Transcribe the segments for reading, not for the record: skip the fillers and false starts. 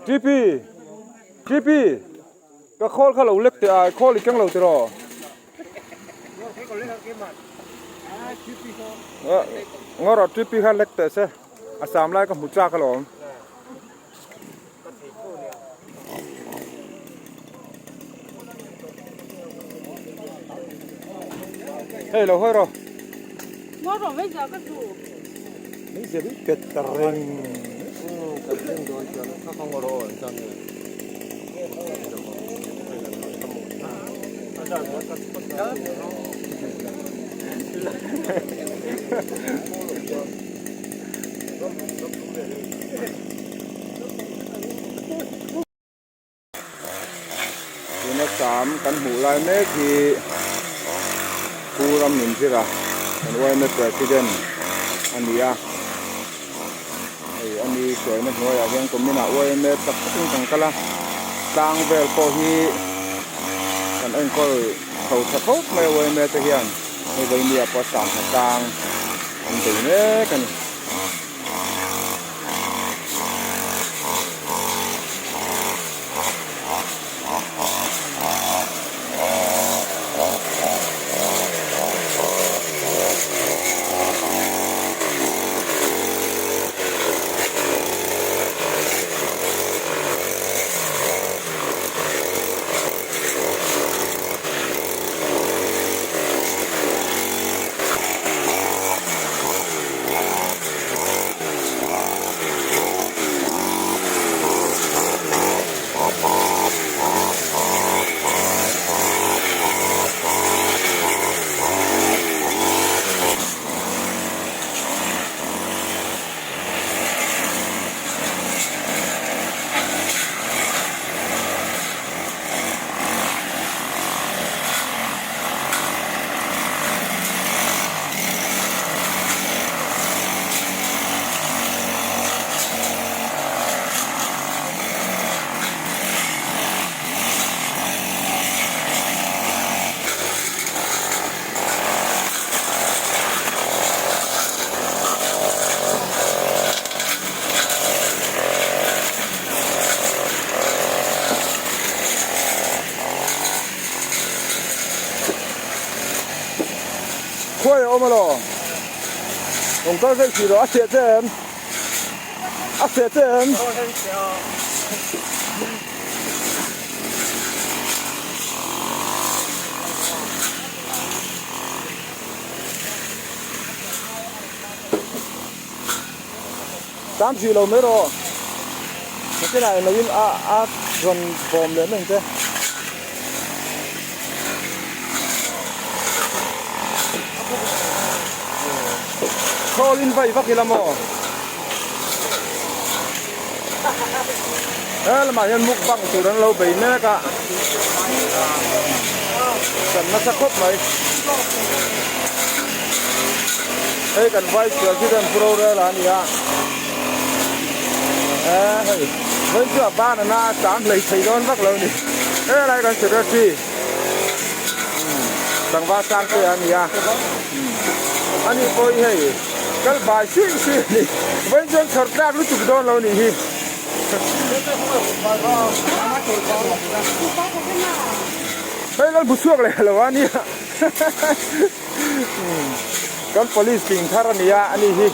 TP TP ka khawl kha lo lek teh a khawl i keng lo tiraw ngawrh TP kha lek teh se a sam lai ka hmu chak alawm. Hei lo hawi rawh. Ngaw rawh mai zia ka duh. Mai zia hi pet ta reng. Kan thleng dawn chuan kha kha ngaw rawh an tan nge. Tuna sam kan hmuh lai mek hi Pu Ram Nunzira kan yma President a ni a, hei a ni hruaina hnuaiah hian kuminah yma chak takin kan kal a, tlang vel pawh hi kan enkawl chho tha khawp mai a yma te hian hei vawinia pawh sangha tlang an bei mek a ni. Khuai a awm alaw? Rawn kal daih hrih rawh, a seh che em? A seh che em? Tam hrih lo mai rawh. Nakinah eng loin a a rawn bawm leh mai ang che. Khawl in vai vak ila maw? He lamah hian mukbang tur an lo bei mek a. Kan nasa khawp mai. Hei kan vice president pu rorel a ni a eh hei vawiin chu a ban ana a cham hlei thei dawn vak lo ni helai kan secretary tlangval sang te a ni a ani pawh hi hei kal bai suih suih a ni vawiin chuan chhawr tlak lutuk dawn lo nih hi. Hei kan bu chhuak leh lo a nia kan police ping thar a nia a ni hi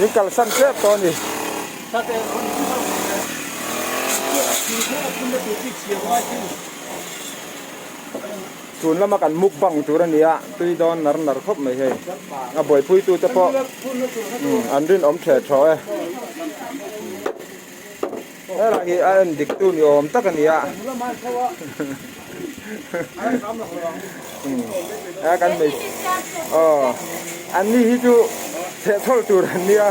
in kalsan tep tawh a ni. Chhun lama kan mukbang tur a nia tui dawn nar nar khawp mai hei a buaipui tu te pawh an rinawm theh thaw e. Helai hi a en dik tu ni awm tak a ni a a kan hmei aw an ni hi chu chhehchhawl tur an nia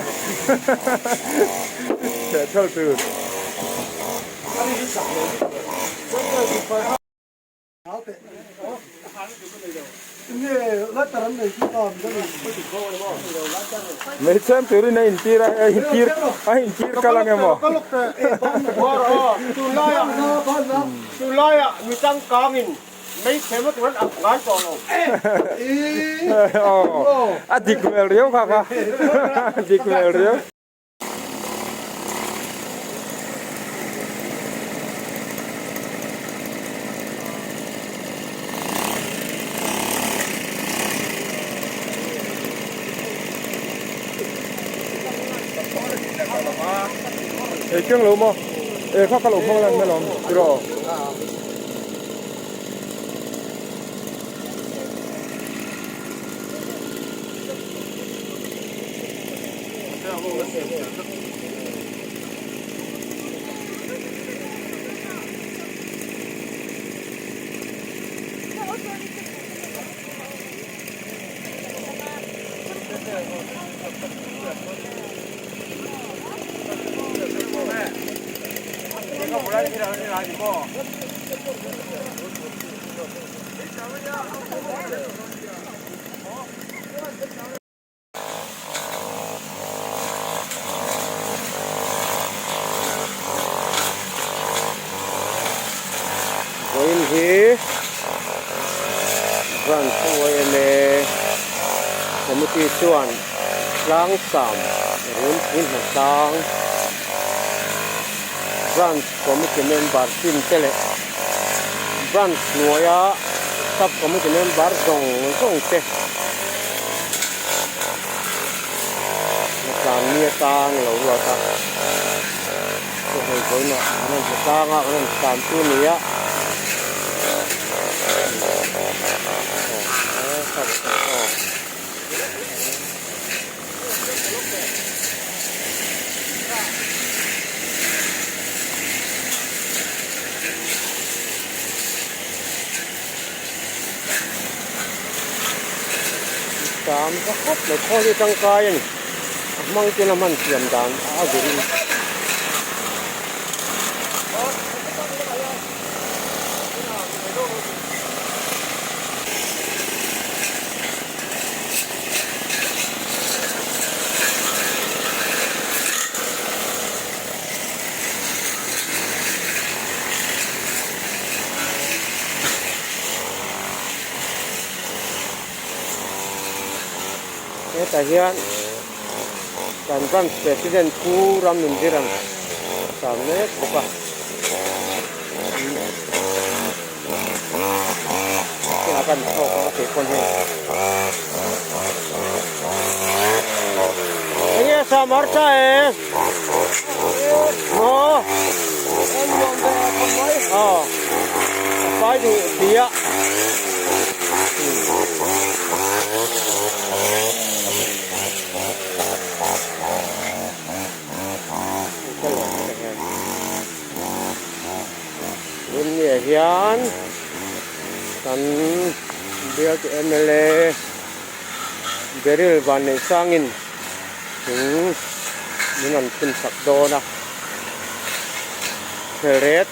chhehchhawl tur. Mai chhem turin a intir a a intir a intir kal ang emaw. Tunlaiah mi changkangin mei chhem a tur an ak ngai tawh lo. A dik hmel riau kha kha a dik hmel riau. Ei keng lo maw? E kha ka lo hmang lan hmel awm tiraw? Vawiin hi Branch yma Committee chuan tlangsam runpui hnatlang Branch Committee member chin te leh Branch hnuaia Sub Committee member zawng zawng te Hnatlang ni atang lo ruat a, chu hei vawiinah an rawn hnatlang a, an rawn sam chu a ni a. Sam ka khawp mai khawl hi tangkai a ni a hmang ten a hman thiam dan a zirin. Hetah hian kan branch president Pu Ramnunzira'n a sam mek bawk a. Tunah kan thawk a tih pawn hei. Enge samar cha e? Maw? Aw. A fai duh sia. Tunniah hian kan bialtu mla Beryl Vanneihsangin thing min rawn phun sak dawn a, thelret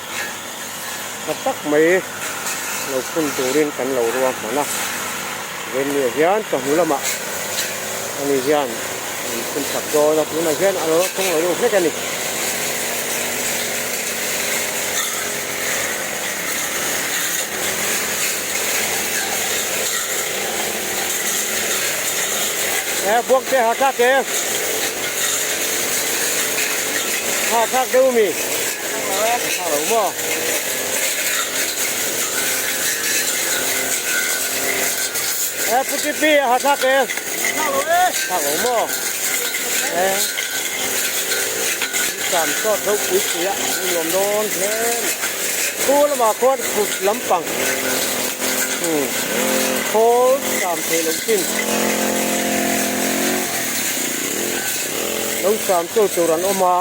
tha tak mai lo phun turin kan lo ruahman a, Tunniah hian chawhnu lamah ani hian min phun sak dawn a, tunah hian a lo thleng lo deuh hlek a ni. E buak te ha thak e ha thak deuh mi ha lo maw e puti pi ha thak e thak lo maw e Sam sawt deuh pui pui a a nuam dawn hle mai. Khu lamah khuan kut lampang khawl sam theih loh chin lo sam tur tur an awm a.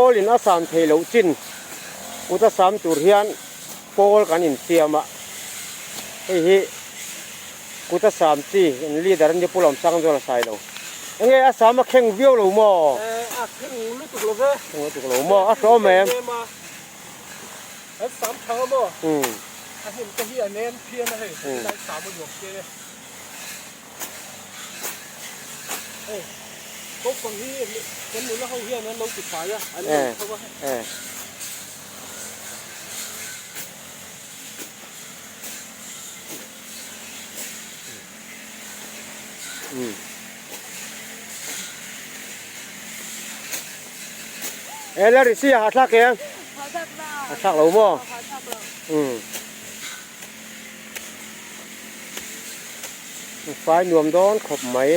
Kawlin a sam thei loh chin kut a sam tur hian kawl kan insiam a, hei hi kut a sam chi an leader an ni Pu Lawmsangzuala Sailo. Enge a sam a kheng viau lo maw? A kheng lutuk lo ve. Kheng lutuk lo maw? A hrawm em? An sam thang a maw? A hnim te hi a nem phian a hei, helai sam a nuam phian e. Hei, naupang hi kan nula ho hian an lo ti fai a, an lo tho a. E la risi a thlak em? A thlak lo maw? Fai nuam dawn khawp mai.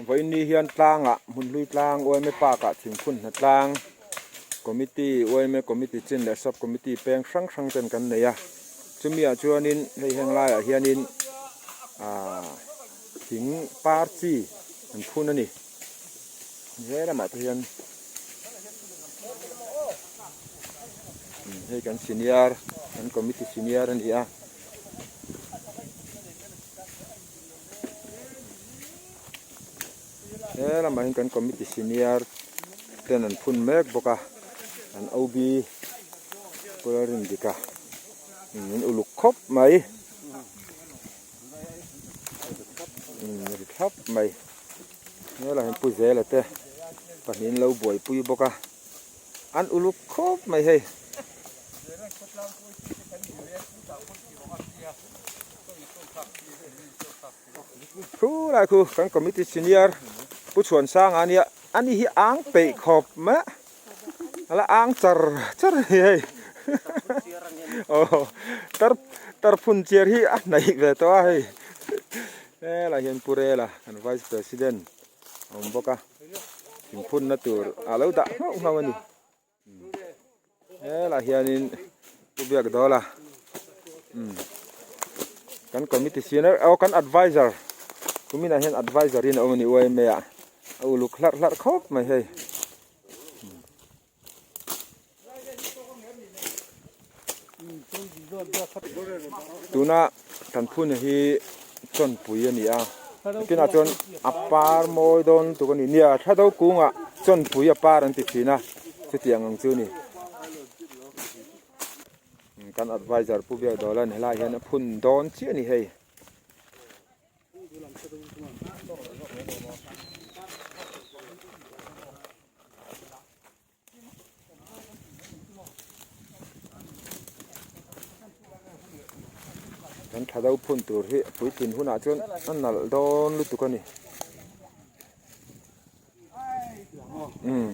Vawiin ni hian tlangah hmunhlui tlang yma park ah thingphun hna tlang committee yma committee chin leh sub committee peng hrang hrang ten kan nei a chumi ah chuanin hei heng laiah hianin ahh thing par chi an phun a ni he lamah te hian hei kan senior kan committee senior a ni a. He lamah hian kan committee senior ten an phun mek bawk a an OB Pawlrindika in uluk khawp mai ri thlap mai helaiah hian Pu Zela te pahnih an lo buaipui bawk a an uluk khawp mai hei. Thu lai khu kan committee senior Pu Chhuansanga ania ani hi ang peih khawp mai a ala ang char char a ni hei aw tar tar phun chiar hi a hnaih ve tawh a hei helai hian Pu Rela kan vice president a awm bawk a thingphunna tur a lo dah nghauh nghauh a ni. Helaiah hianin Pu Biak Dawla umm kan committee senior aw kan adviser kuminah hian adviser in a awm a ni yma ah a uluk hlarh hlarh khawp mai hei. Tuna kan phun hi chawnpui a ni a tunah chuan a par mawi dawn lutuk a ni nia thla do kungah chawnpui a par an ti thin a chutiang ang chu a ni kan adviser Pu Biakdawla'n helaiah hian a phun dawn chiah a ni hei. Kan tha deuh phun tur hi puitlin hunah chuan a nalh dawn lutuk a ni. Umm.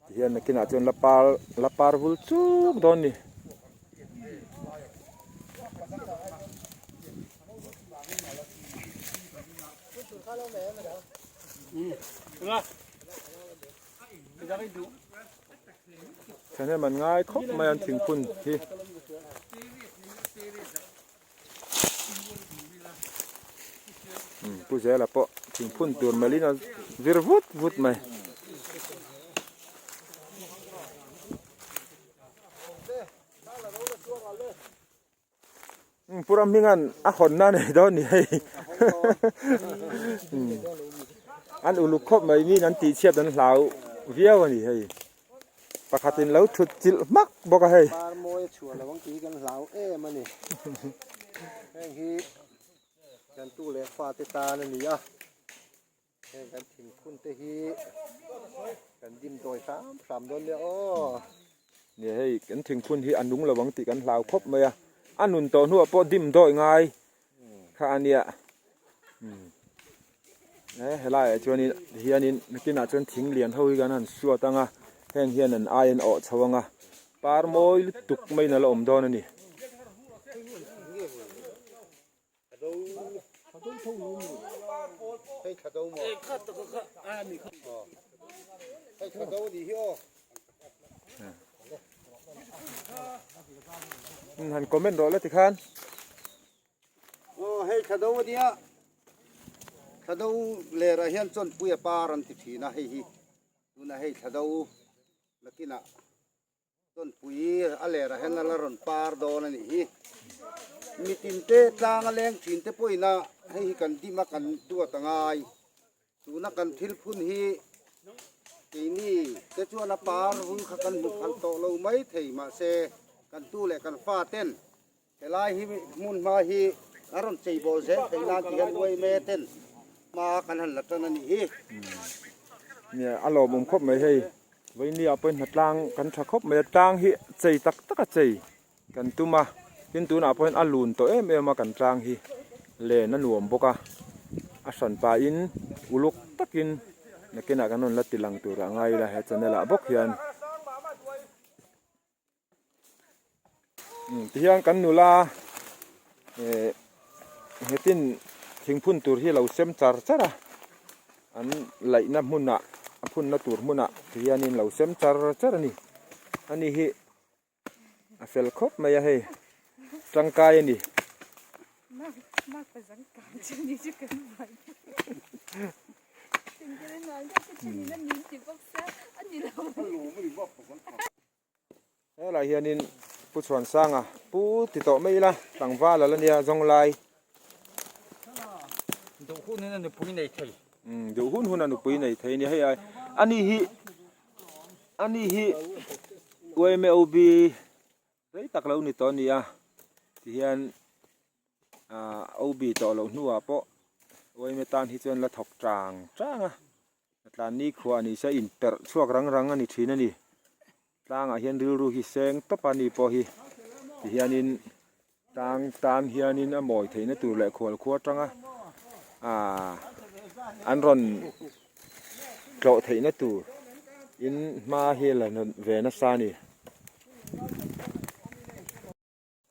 Tihian nakinah chuan la par la par vul chuk dawn a ni. Thahnem an ngai khawp mai an thingphun hi. Pu Zela pawh thingphun tur melhin a vir vut vut mai. Pu Ramhminga'n a hawnna a nei dawn ni hei. An uluk khawp mai miin an tihchhiat an hlau viau a ni hei. Pakhatin lo thut chilh hmak bawk a hei. Par mawi a chhuah lo ang tih hi kan hlau em a ni. Heng hi kan tu leh fate tan a ni a. Heng kan thingphun te hi kan dim dawi hram hram dawn nia aw. Nia hei kan thingphun hi a nung lo ang tih kan hlau khawp mai a. A nun tawh hnuah pawh dim dawi ngai kha a nia. He helaiah chuanin hianin nakinah chuan thing lian ho hi kan han suat ang a heng hian an ai an awh chho ang a par mawi lutuk maiin a la awm dawn a ni. Han comment rawh la tikhan. Aw hei thla do ania, thla do lerah hian chawnpui a par an ti thin a hei hi tunah hei thla do nakinah chawnpui a lerah hian a la rawn par dawn a nih hi. Mitin te tlang a leng thin te pawhin a hei hi kan dim a kan duat a ngai. Tuna kan thil phun hi keini te chuan a par vul kha kan hmu phalh tawh lo mai thei mahse kan tu leh kan fa ten helai hi hmun hma hi a rawn chei bawl zel theih nan ti hian uaime ten hma kan han la tan a nih hi. Nia a lawmawm khawp mai hei vawinia pawhin hnatlang kan tha khawp mai a tlang hi chei tak tak a chei. Kan tum a, tin tunah pawh hian a lun tawh em em a kan tlang hi len a nuam bawk a, a hran pahin uluk takin nakinah kan rawn la ti lang tur ah ngai ila he channel ah bawk hian umm tihian kan nula eh nghetin thingphun tur hi a lo sem char char a an laihna hmunah a phunna tur hmunah tihianin lo sem char char a ni ani hi. A fel khawp mai a hei tangkai a ni. Helai hianin Pu Chhuansanga pu ti tawh mai ila tlangval a la nia zawng lai. Duh hun hun a nupui nei thei. Duh hun hun a nupui nei thei a ni hei a ani hi. Ani hi YMOB rei tak lo ni tawh a ni a tihian ah OB tawh loh hnuah pawh YMA tan hi chuan la thawk tang tang a tlan ni khuah ni se in perh chhuak rang rang a ni thin a ni tlangah hian rilru hi seng tawp a ni pawh hi tihianin tlang tan hianin a mawi theihna tur leh khual khua atanga ah an rawn tlawh theihna tur in hma hi la ve nasa a ni.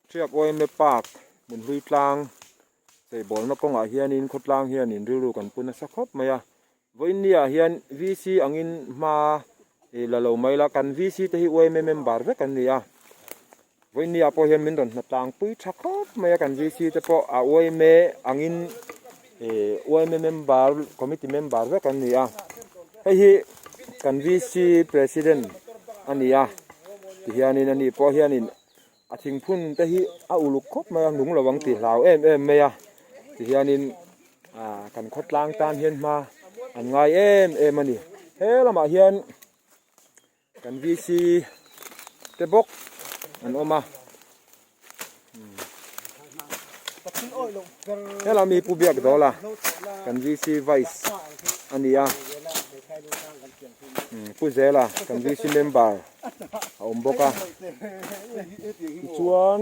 Hriak Oime Park hmun hlui tlang cheibawlna kawngah hianin khawtlang hianin rilru kan pu nasa khawp mai a vawiinni ah hian VC angin hma ih la lo mai la kan VC te hi yma member vek an ni a vawiinni ah pawh hian min rawn hna tlangpui tha khawp mai a kan VC te pawh a yma angin ih yma member committee member vek an ni a hei hi kan VC president a ni a tihianin ani pawh hianin A thingphun te hi a uluk khawp mai a nung lo ang tih hlau em em mai a tihianin ah kan khawtlang tan hian hma an ngai em em a ni he lamah hian kan VC te bawk an awm a helami hi pu biak dawl a kan VC vice a ni a pu zela kan VC member a awm bawk a tichuan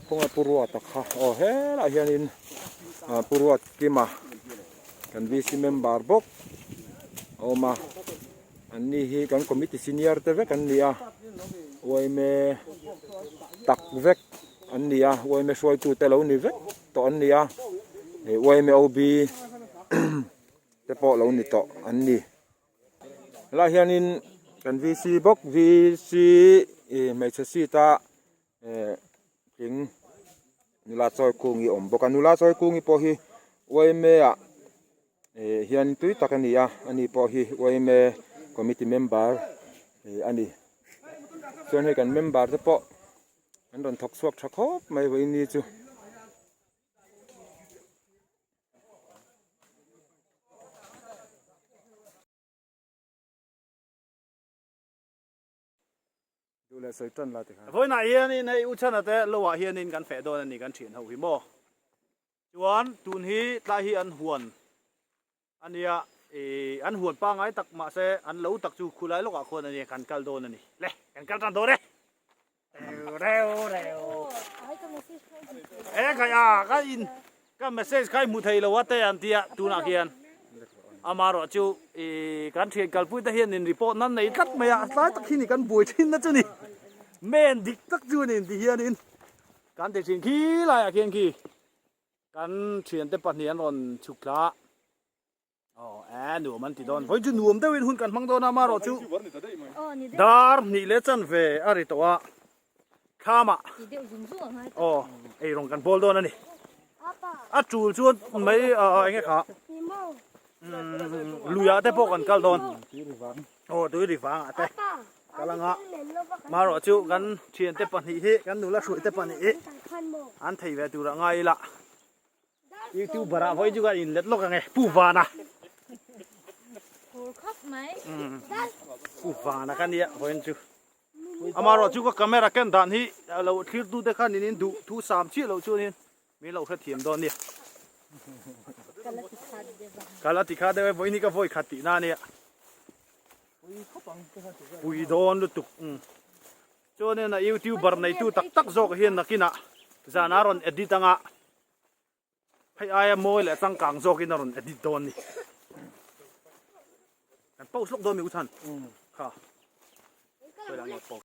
khawnge pu ruata kha aw helaiah hianin ah pu ruat kima kan VC member bawk a awm a an ni hi kan committee senior te vek an ni a yma tak vek an ni a yma hruaitu te lo ni vek tawh an ni a yma OB te pawh lo ni tawh an ni. Helaiah hianin kan VC bawk VC ih hmeichhe seat a eh tling nula chawi kungi a awm bawk a nula chawi kungi pawh hi yma ah eh hian tui tak a ni a ani pawh hi yma committee member eh a ni chuan hei kan member te pawh an rawn thawk chhuak tha khawp mai vawiin ni chu. Vawiinah hianin hei U Chhana te lo ah hianin kan feh dawn a ni kan thian ho hi maw. Chuan tun hi tlai hi an huan a nia ih an huan pangngai tak mahse an lo tak chu khulai lawkah khuan a nia kan kal dawn a ni. Le kan kal tan dawn e. Reu reu. E khai a ka in ka message khai hmu thei lo a te an tia tunah khian ama rawh chu i kan thian kalpui te hian in report nan nei tlat mai a tlai tak hi ni kan buai thin na chu ni men dik tak chu ni ti hian in kan ti thin khi laiah khian khi kan thian te pahnih an rawn chhuk thla a. Aw e nuam an ti dawn vawi chu nuam deuhin hun kan hmang dawn a amarawh chu dar hnih leh chanve a ri tawh a Thlamah aw eirawng kan bawl dawn a ni. A tul chuan mai eng nge kha luiah te pawh kan kal dawn. Aw tui ri vangah te kal anga marawh chu kan thiante pahnih hi kan nula hruaite pahnih hi an thei ve turah ngai ila. Youtuber ah vawi chu ka in let lawk ange Pu Vana. Phur khawp mai. Pu Vana ka nia vawiin chu. Amarawh chu ka camera ken dan hi lo thlir tu te khan in in duh thu sam chiah loh chuanin min lo hrethiam dawn nia. Ka la ti khat deuh e vawiin hi ka vawi khat tihna ania. Pui dawn lutuk. Chuanin a youtuber neitu tak tak zawk hian nakinah zan a rawn edit anga hei aia mawi leh changkang zawkin a rawn edit dawn ni. Kan post lawk dawn mi u chhan. Kha. Khawi lah nge post.